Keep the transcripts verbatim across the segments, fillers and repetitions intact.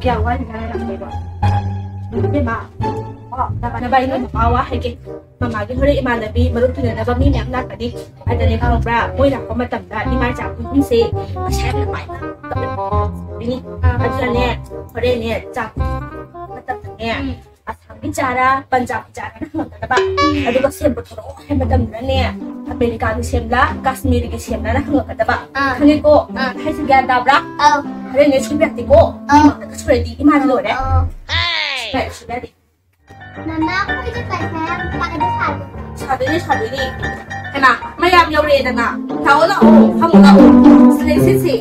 ꯀꯌꯥ ꯋꯥꯠꯂꯤꯅ ꯍꯥꯏꯔꯛꯀꯦꯕ? ꯏꯕꯦꯝꯃ, ꯑꯣ, ꯅꯕꯥꯅꯤ ꯂꯣꯏꯅ ꯋꯥ ꯍꯥꯏꯒꯦ꯫ ꯃꯃꯥꯒꯤ ꯍꯣꯔꯦꯟ ꯏꯃꯥꯟꯅꯕꯤ ꯃꯔꯨꯞ ꯇꯤꯟꯅꯅꯕ ꯃꯤ ꯃꯌꯥꯝ ꯂꯥꯛꯀꯅꯤ꯫ ꯑꯗꯅꯦ ꯈꯪꯕ꯭ꯔꯥ? ꯃꯣꯏ ꯂꯥꯛꯄ ꯃꯇꯝꯗ ꯏꯃꯥ ꯏꯆꯥ ꯄꯨꯟꯁꯤꯟꯁꯦ ꯄꯩꯁꯥ ꯌꯥꯝꯅ ꯄꯥꯏ꯫ ꯑꯗꯨꯅꯅꯦ, ꯍꯣꯔꯦꯟꯅꯦ ꯆꯥꯛ ꯃꯇꯝꯗꯅꯦ, ꯑꯁꯥꯝꯒꯤ ꯆꯥꯔꯥ, ꯄꯟꯖꯥꯕꯤ ꯆꯥꯔꯥꯅ ꯍꯪꯉꯛꯀꯗꯕ꯫ ꯑꯗꯨꯒ ꯁꯦꯝ ꯄꯨꯊꯣꯔꯛꯑꯣ ꯍꯥꯏꯕ ꯃꯇꯝꯗꯅꯦ, ꯑꯃꯦꯔꯤꯀꯥꯒꯤ ꯁꯦꯝꯂꯥ, ꯀꯥꯁꯃꯤꯔꯒꯤ ꯁꯦꯝꯂꯥꯅ ꯍꯪꯉꯛꯀꯗꯕ꯫ ꯑꯥ꯫ ꯈꯪꯉꯦꯀꯣ? ꯑꯥ꯫ ꯍꯥꯏꯁꯦ ꯒ꯭ꯌꯥꯟ ꯇꯥꯕ꯭ꯔꯥ? ꯑꯥ꯫ ꯍꯣꯔꯦꯟꯅꯦ ꯁꯣꯏꯕ ꯌꯥꯗꯦꯀꯣ꯫ ꯑꯥ꯫ ꯃꯤ ꯃꯥꯡꯗꯒ ꯁꯣꯏꯔꯗꯤ ꯏꯃꯥꯗꯤ ꯂꯣꯏꯔꯦ꯫ ꯑꯥ꯫ ꯁꯣꯏꯕ ꯌꯥꯗꯦ, ꯁꯣꯏꯕ ꯌꯥꯗꯦ꯫ ꯃꯃꯥ, ꯑꯩꯈꯣꯏꯁꯦ ꯄꯩꯁꯥ ꯌꯥꯝ ꯄꯥꯏꯕ ꯁꯥꯗꯣꯏꯅꯦ꯫ ꯁꯥꯗꯣꯏꯅꯦ, ꯁꯥꯗꯣꯏꯅꯦ꯫ ꯍꯩꯃꯥ, ꯃꯌꯥꯝ ꯌꯧꯔꯛꯑꯦꯗꯅ꯫ ꯂꯥꯛꯑꯣ, ꯂꯥꯛꯑꯣ꯫ ꯐꯝꯃꯣ, ꯂꯥꯛꯑꯣ꯫ ꯁꯤꯗꯩ ꯁꯤꯠꯁꯦ꯫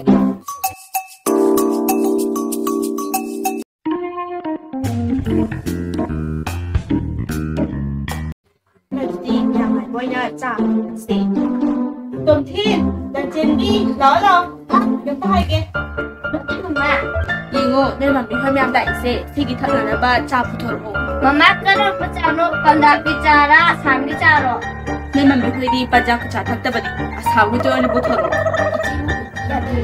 ꯑꯗꯨꯗꯤ ꯃꯌꯥꯝ ꯃꯥꯏꯕ ꯑꯣꯏꯅ ꯆꯥ ꯊꯛꯁꯦ꯫ ꯇꯣꯝꯊꯤꯟ, ꯂꯟꯆꯦꯟꯕꯤ, ꯂꯥꯛꯑꯣ, ꯂꯥꯛꯑꯣ꯫ ꯀꯩꯅꯣꯝꯇ ꯍꯥꯏꯒꯦ꯫ ꯌꯦꯡꯉꯣ, ꯅꯣꯏ ꯃꯝꯃꯤ ꯍꯣꯏ ꯃꯌꯥꯝ ꯂꯥꯛꯏꯁꯦ, ꯁꯤꯒꯤ ꯊꯛꯅꯅꯕ ꯆꯥ ꯄꯨꯊꯣꯔꯛꯑꯣ꯫ ꯃꯃꯥ, ꯀꯔꯝꯕ ꯆꯥꯅꯣ? ꯄꯟꯖꯥꯕꯤ ꯆꯥꯔꯥ, ꯑꯁꯥꯝꯒꯤ ꯆꯥꯔꯣ? ꯅꯣꯏ ꯃꯝꯃꯤ ꯍꯣꯏꯗꯤ ꯄꯟꯖꯥꯕ ꯆꯥ ꯊꯛꯇꯕꯅꯤ, ꯑꯁꯥꯝꯒꯤꯗꯣ ꯑꯣꯏꯅ ꯄꯨꯊꯣꯔꯛꯑꯣ꯫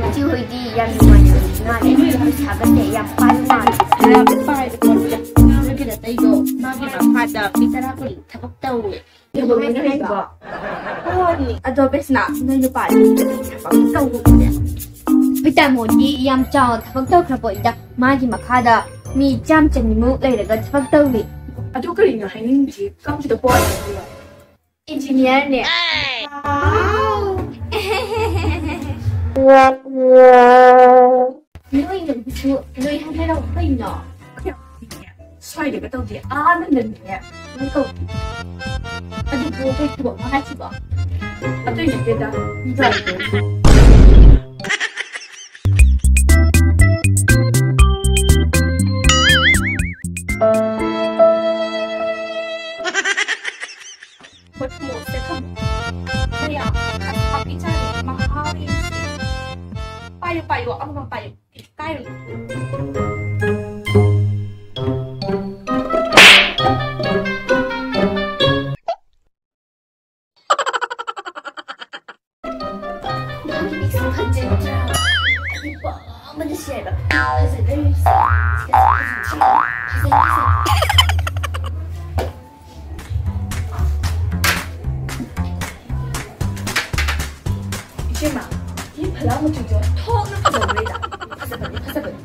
ꯏꯆꯦ ꯍꯣꯏꯗꯤ ꯌꯥꯝ ꯅꯨꯡꯉꯥꯏꯅ ꯉꯥꯡꯉꯦ, ꯄꯩꯁꯥꯒꯁꯦ ꯌꯥꯝ ꯄꯥꯏꯕ ꯃꯥꯜꯂꯦ꯫ ꯌꯥꯝ ꯄꯥꯏꯕ ꯄꯣꯠꯅꯤꯗ꯫ ꯅꯣꯏꯒꯤ ꯅꯇꯩꯗꯣ ꯃꯥꯒꯤ ꯃꯈꯥꯗ ꯃꯤ ꯇꯔꯥ ꯀꯨꯟ ꯊꯕꯛ ꯇꯧꯋꯦ꯫ ꯀꯩꯗꯧꯕꯩꯅꯣ ꯍꯥꯏꯁꯤꯕꯣ? ꯍꯣꯏ꯫ ꯑꯗꯣ ꯕꯦꯁꯅꯥ, ꯅꯣꯏ ꯅꯨꯄꯥꯗꯤ ꯊꯕꯛ ꯇꯧꯕꯅꯦ꯫ ꯑꯩꯈꯣꯏ ꯇꯥꯃꯣꯗꯤ ꯌꯥꯝ ꯆꯥꯎꯅ ꯊꯕꯛ ꯇꯧꯈ꯭ꯔ ꯄꯣꯠꯅꯤꯗ꯫ ꯃꯥꯒꯤ ꯃꯈꯥꯗ ꯃꯤ ꯆꯥꯝ ꯆꯅꯤꯃꯨꯛ ꯂꯩꯔꯒ ꯊꯕꯛ ꯇꯧꯔꯤ꯫ ꯑꯗꯨ ꯀꯔꯤꯅꯣ ꯍꯥꯏꯅꯤꯡꯗ꯭ꯔꯤ? Come to the point. ꯏꯟꯖꯤꯅꯤꯌꯥꯔꯅꯦ꯫ ꯅꯣꯏ ꯅꯨꯄꯤꯁꯨ ꯅꯣꯏ ꯍꯥꯏꯅꯔꯣ ꯀꯩꯅꯣ? ꯁ꯭ꯋꯥꯏꯗꯒ ꯇꯧꯗꯦ, ꯑꯥ ꯂꯟꯗꯟꯗꯅꯦ ꯅꯣꯏ ꯀꯧ꯫ ꯑꯗꯨꯕꯨ ꯀꯩ ꯊꯕꯛꯅꯣ ꯍꯥꯏꯁꯤꯕꯣ? ꯑꯇꯩ ꯅꯠꯇꯦꯗ, ꯗ꯭ꯔꯥꯏꯚꯔ꯫ ꯃꯊꯨꯝ ꯃꯣꯔꯣꯛꯁꯦ ꯊꯝꯃꯣ꯫ ꯃꯌꯥꯝ ꯑꯁꯥꯕꯤ ꯆꯥꯅꯤ, ꯃꯍꯥꯎ ꯌꯦꯡꯁꯤ꯫ ꯄꯥꯏꯌꯨ, ꯄꯥꯏꯌꯨ, ꯑꯃꯃꯝ ꯄꯥꯏꯌꯨ꯫ ꯀꯥꯏꯔꯨꯅꯨ꯫ ꯅꯪꯒꯤ ꯃꯤꯁꯦ ꯐꯖꯗ꯭ꯔꯥ? ꯑꯩꯗꯤ ꯄꯥꯝꯕꯅ ꯁꯤꯔꯦꯕ꯫ ꯐꯖꯗ꯭ꯔꯥ ꯌꯦꯡꯁꯤ꯫ ꯐꯖꯩ, ꯐꯖꯩ꯫ ꯏꯆꯦꯃ, ꯁꯤ ꯐꯂꯥ ꯃꯆꯨꯁꯦ ꯊꯣꯛꯅ ꯐꯖꯈ꯭ꯔꯦꯗ꯫ ꯐꯖꯕꯅꯤ, ꯐꯖꯕꯅꯤ꯫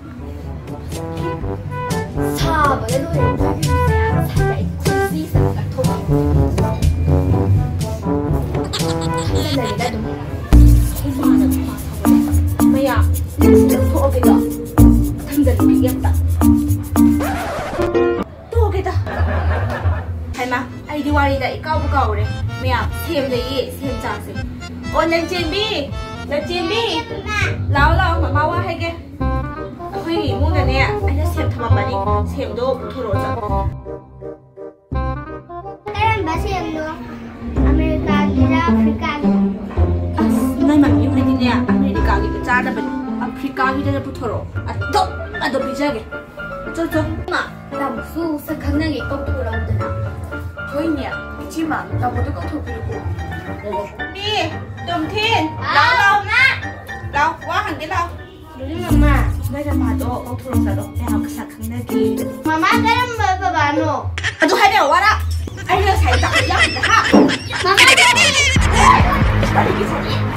ꯁꯥꯕꯗ ꯂꯣꯏꯔꯦ꯫ ꯁꯥꯏꯗ ꯑꯩ ꯈꯨꯖꯤ ꯁꯥꯏ ꯊꯣꯛꯑꯦ꯫ ꯊꯝꯖꯤꯜꯂꯒꯦꯗ ꯑꯗꯨꯝ꯫ ꯍꯨꯃꯥꯡꯅ ꯍꯨꯃꯥꯡ ꯁꯧꯒꯠꯂꯦ꯫ ꯃꯌꯥ, ꯅꯪ ꯁꯤꯗ ꯊꯣꯛꯑꯒꯦꯗꯣ꯫ ꯊꯝꯖꯤꯜꯂꯒꯦ ꯑꯝꯇ꯫ ꯇꯣꯛꯑꯒꯦꯗ꯫ ꯍꯩꯃꯥ, ꯑꯩꯗꯤ ꯋꯥꯔꯤꯗ ꯏꯀꯥꯎꯕꯨ ꯀꯥꯎꯔꯦ꯫ ꯃꯌꯥꯝ, ꯁꯦꯝ ꯂꯩꯌꯦ, ꯁꯦꯝ ꯆꯥꯁꯦ꯫ ꯑꯣ, ꯂꯟꯆꯦꯟꯕꯤ, ꯂꯟꯆꯦꯟꯕꯤ, ꯂꯥꯛꯑꯣ, ꯂꯥꯛꯑꯣ, ꯃꯃꯥ ꯋꯥ ꯍꯥꯏꯒꯦ꯫ ꯑꯩꯈꯣꯏꯒꯤ ꯏꯃꯨꯡꯗꯅꯦ, ꯑꯩꯅ ꯁꯦꯝ ꯊꯝꯃꯝꯕꯅꯤ, ꯁꯦꯝꯗꯣ ꯄꯨꯊꯣꯔꯛꯑꯣ ꯆꯠꯂꯣ꯫ ꯀꯔꯝꯕ ꯁꯦꯝꯅꯣ? ꯑꯃꯦꯔꯤꯀꯥꯒꯤꯔ, ꯑꯐ꯭ꯔꯤꯀꯥꯒꯤꯔ? ꯑꯁ, ꯅꯣꯏ ꯃꯃꯤ ꯍꯣꯏꯗꯤꯅꯦ, ꯑꯃꯦꯔꯤꯀꯥꯒꯤꯗꯤ ꯆꯥꯗꯕꯅꯤ, ꯑꯐ꯭ꯔꯤꯀꯥꯒꯤꯗꯅ ꯄꯨꯊꯣꯔꯛꯑꯣ, ꯑꯗꯨꯝ ꯑꯗꯣ ꯄꯤꯖꯒꯦ꯫ ꯆꯣ, ꯆꯣ꯫ ꯏꯃꯥ, ꯇꯥꯃꯣꯁꯨ ꯁꯛ ꯈꯪꯅꯒꯦ ꯀꯧꯊꯣꯔꯛꯎꯗꯅ꯫ ꯍꯣꯏꯅꯦ, ꯏꯆꯦꯃ, ꯇꯥꯃꯣꯗꯣ ꯀꯧꯊꯣꯛꯄꯤꯔꯛꯑꯣ꯫ ꯃꯤ, ꯇꯣꯝꯊꯤꯟ, ꯂꯥꯎ, ꯂꯥꯎ꯫ ꯃꯥ꯫ ꯂꯥꯎ, ꯋꯥ ꯍꯪꯒꯦ ꯂꯥꯎ꯫ ꯂꯨꯂꯤ ꯃꯃꯥ, ꯅꯣꯏ ꯅꯃꯥꯗꯣ ꯀꯧꯊꯣꯔꯛꯑꯣ ꯆꯠꯂꯣ, ꯃꯌꯥꯝ ꯁꯛ ꯈꯪꯅꯒꯦ꯫ ꯃꯃꯥ, ꯀꯔꯝꯕ ꯕꯕꯥꯅꯣ? ꯑꯗꯨ ꯍꯥꯏꯕ ꯌꯥꯝ ꯋꯥꯔ? ꯑꯩꯅ ꯉꯁꯥꯏ ꯇꯥꯛꯄ ꯌꯥꯈꯤꯗ, ꯍꯥ? ꯃꯃꯥ, ꯀꯔꯤꯒꯤ ꯁꯥꯎꯅꯤꯡꯉꯤ?